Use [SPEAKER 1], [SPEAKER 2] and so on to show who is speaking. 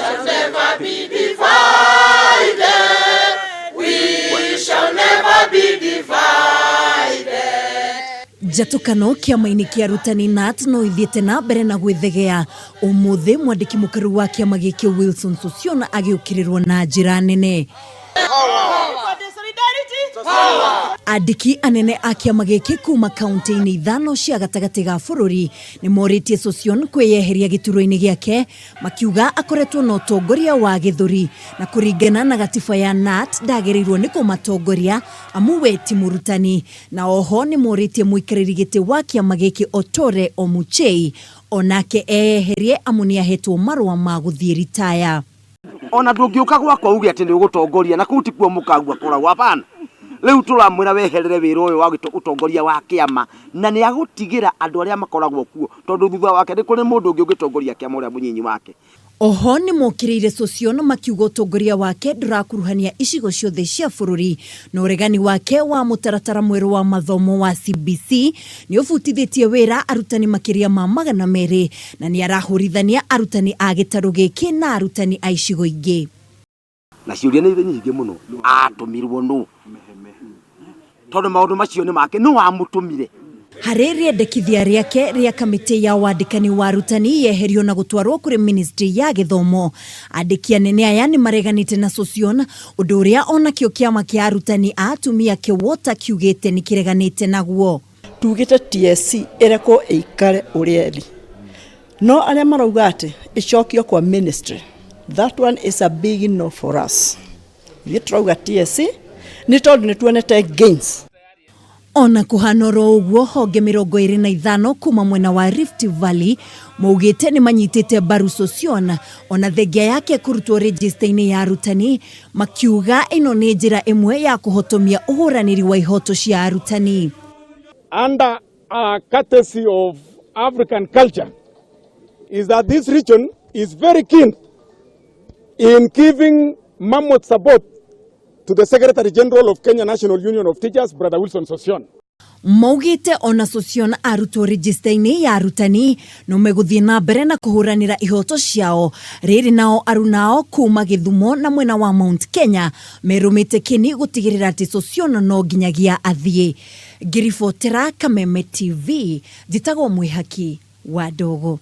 [SPEAKER 1] shall never be divided. We shall never be divided.
[SPEAKER 2] Njatũkano kĩama-inĩ kĩa arutani KNUT no ithiĩte na mbere na gwĩthegea. Ũmũthĩ mwandĩki mũkaru wa kĩama gĩkĩ Wilson Sossion agĩũkĩrĩrwo na njĩra nene. Andĩki anene a kĩama gĩkĩ kuma kaunti-inĩ ithano cia gatagatĩ ga bũrũri nĩ morĩtie Sossion kwĩyeheria gĩturwa-inĩ gĩake makiuga akoretwo na ũtongoria wa gĩthũri na kũringana na gatiba ya KNUT ndagĩrĩirwo nĩ kũmatongoria amu we ti mũrutani. Na oho nĩ morĩtie mũikarĩri gĩtĩ wa kĩama gĩkĩ Otore Omuchei onake eyeherie amu nĩ ahetwo marũa ma gũthiĩ ritaya.
[SPEAKER 3] Ona ndũngĩũka gwakwa uge atĩ nĩ ũgũtongoria na kũu tikuo mũkagua koragwo hapana. Rĩu tũramwĩra weherere wĩra ũyũ wa ũtongoria wa kĩama na nĩ agũtigĩra andũ arĩa makoragwo kuo tondũ thutha wake nĩ kũrĩ mũndũ ũngĩ ũngĩtongoria kĩama ũrĩa mũnyinyi wake.
[SPEAKER 2] Oho nĩmokĩrĩire Sossion makiuga ũtongoria wake ndũrakuruhania icigo ciothe cia bũrũri na ũregani wake wa mũtaratara mwerũ wa mathomo wa CBC nĩ ũbutithĩtie wĩra arutani makĩria ma 200 na nĩ arahũrithania arutani a gĩtarũ gĩkĩ na arutani a icigo ingĩ.
[SPEAKER 3] Na ciũria nĩ nyingĩ mũno, atũmirwo nũ? Tondũ maũndũ macio nĩ make, nũ wamũtũmire?
[SPEAKER 2] Harĩ rĩendekithia rĩake rĩa kamĩtĩ ya wandĩkani wa arutani yeherio na gũtwarwo kũrĩ ministry ya gĩthomo, andĩki anene aya nĩ mareganĩte na Sossion, ũndũ ũrĩa onakĩo kĩama kĩa arutani a atumia KEWOTA kiugĩte nĩ kĩreganĩte naguo.
[SPEAKER 4] Tugĩte TSC ĩrekwo ĩikare ũrĩa ĩrĩ, no arĩa marauga atĩ ĩcokio kwa ministry, that one is a big no for us. Ithuĩ tũrauga TSC nĩ tondũ nĩ tuonete gains.
[SPEAKER 2] Ona kũhana oro ũguo, honge 25 kuma mwena wa Rift Valley maugĩte nĩ manyitĩte mbaru Sossion ona thengia yake kũrutwo rĩnjĩsta-inĩ ya arutani, makiuga ĩno nĩ njĩra ĩmwe ya kũhotomia ũhũranĩri wa ihoto cia arutani.
[SPEAKER 5] Under a courtesy of African culture is that this region is very keen in giving mammoth support to the Secretary General of Kenya National Union of Teachers, Brother Wilson Sossion.
[SPEAKER 2] Maugĩte ona Sossion arutwo rĩnjĩsta-inĩ ya arutani no megũthiĩ na mbere na kũhũranĩra ihoto ciao. Rĩrĩ nao arunao kuma Gĩthumo na mwena wa Mount Kenya merũmĩte kĩni gũtigĩrĩra atĩ Sossion no nginyagia athiĩ. Ngĩribotera Kameme TV, njĩtagwo Mwĩhaki wa Ndogo.